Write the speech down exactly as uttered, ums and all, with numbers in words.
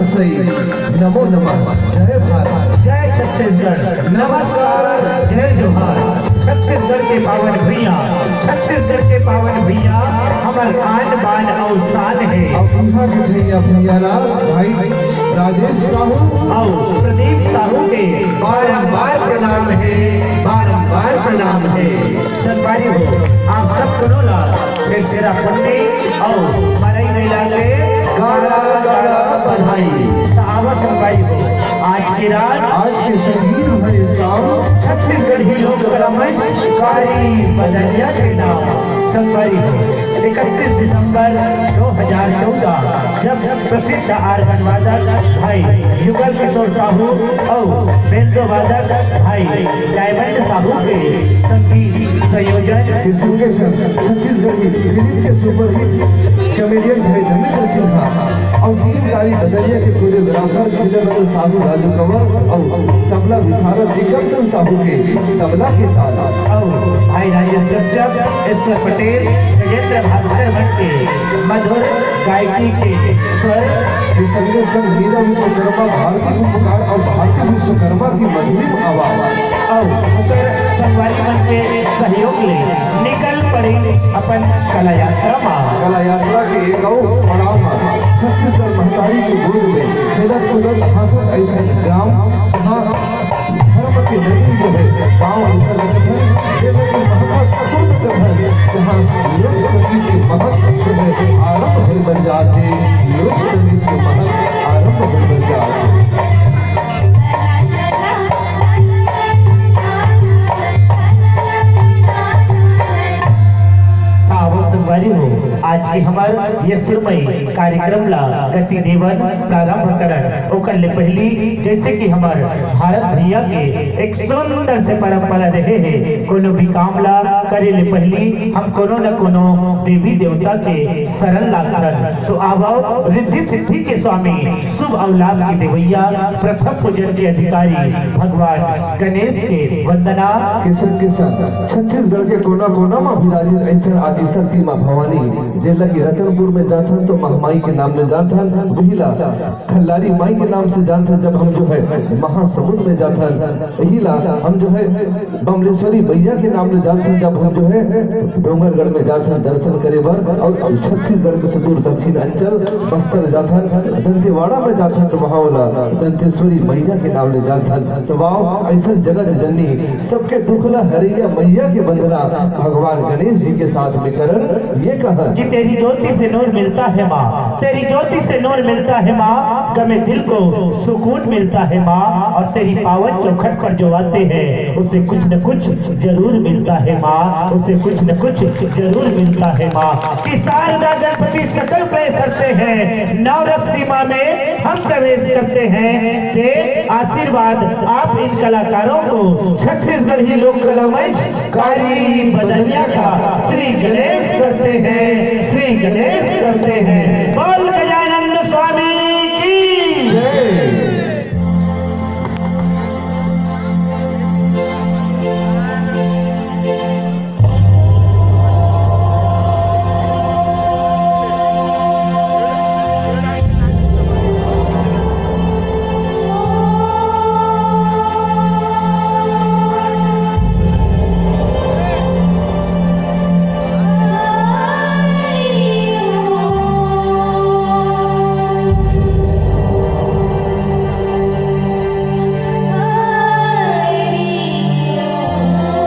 सही। नमो नमः। जय भारत। जय छत्तीसगढ़। नमस्कार। जय जोहार। छत्तीसगढ़ के पावन भुइयां, छत्तीसगढ़ के पावन भुइयां हमर आन बान अउ शान हे। अउ इहाँ के भैया भैया ला भाई राजेश साहू अउ प्रदीप साहू के बारंबार प्रणाम हे, बारंबार प्रणाम हे। संगवारी हो, आप सब कोनो ला छेरछेरा पुन्नी अउ मरई मेला के गाड़ा गाड़ा बधाई। त आवा संगवारी हो, आज के रात, आज के संगीत भरे शाम, छत्तीसगढ़ी लोक कला मंच कारी बदरिया के नाम। संगवारी हो, इकतीस दिसंबर दो हज़ार चौदह, जब प्रसिद्ध आर्गन वादक भाई युगल किशोर साहू अउ बेंजो वादक भाई डायमंड साहू के संगीत संयोजन के संगे संग छत्तीसगढ़ी फिल्म के सुपरहिट कॉमेडियन भाई धर्मेंद्र सिन्हा अउ गीतकारी बदरिया के कोरियोग्राफर खिलनंद साहू राजू कंवर अउ तबला विशारद दिग्गम चंद साहू के तबला के ताल। अउ भाई राजेश कश्यप, ईश्वर पटेल, गजेंद्र भास्कर मन के मधुर गायकी के स्वर के संगे संग मीरा विश्वकर्मा, भारती उपकार अउ भारती विश्वकर्मा की मधुरिम आवाज अउ ओकर संगवारी मन के सहयोग ले निकल पड़े अपन कला यात्रा मा। कला यात्रा के एक अउ पड़ाव मा छत्तीसगढ़ महतारी के गोद में खेलत कूदत हंसत अइसन ग्राम, जहाँ धर्म के नदी जो है गाँव अइसन लगत है, जेमे के महत्वपूर्ण जगह है, जहाँ लोक संगीत के महत्व जो है आरंभ होय बर जात हे, लोक संगीत के महत्व आरंभ होय बर जात हे। त आवव संगवारी हो, आज के हमर ये सुरमई कार्यक्रम ला गति देवन, प्रारंभ करन। ओकर ले पहिली, जैसे कि हमर भारत भैया के एक सुंदर से परंपरा रहे हे, कोनो भी काम ला करे ले पहिली हम कोनो न कोनो देवी देवता के शरण लागथन। तो आवव, रिद्धि सिद्धि के स्वामी, शुभ अउ लाभ के देवैया, प्रथम पूजन के अधिकारी भगवान गणेश के वंदना। के संग के संग छत्तीसगढ़ के कोना कोना मा विराजित अइसन आदिशक्ति माँ भवानी, जेला कि रतनपुर में जाथन तो महामाई के नाम ले जानथन, वही ला खल्लारी माई के नाम से जानथन। जब हम जो है महासमुंद में जाथन, यही ला हम जो है बमलेश्वरी मैया के नाम ले जानथन। जब हम जो है डोंगरगढ़ में जाथन दर्शन करे बर, अउ छत्तीसगढ़ के सुदूर दक्षिण अंचल बस्तर जाथन, दंतेवाड़ा में जाथन, तो वहाँ वाला दंतेश्वरी मैया के नाम ले जानथन। तो वाह, अइसन जगत जननी, सबके दुख ला हरैया मैया के वंदना भगवान गणेश जी के साथ में करन। ये कहा कि तेरी ज्योति से नूर मिलता है माँ, तेरी ज्योति से नूर मिलता है माँ, गमे दिल को सुकून मिलता है माँ, और तेरी पावन चौखट पर जो आते हैं, उसे कुछ न कुछ जरूर मिलता है माँ, उसे कुछ न कुछ जरूर मिलता है माँ। कि शारदा गणपति सकल क्लेश हरते हैं, नवरस सीमा में हम प्रवेश करते हैं। दे आशीर्वाद आप इन कलाकारों को, छत्तीसगढ़ी लोक कला मंच कारी बदरिया का श्री गणेश करते हैं, श्री गणेश करते हैं।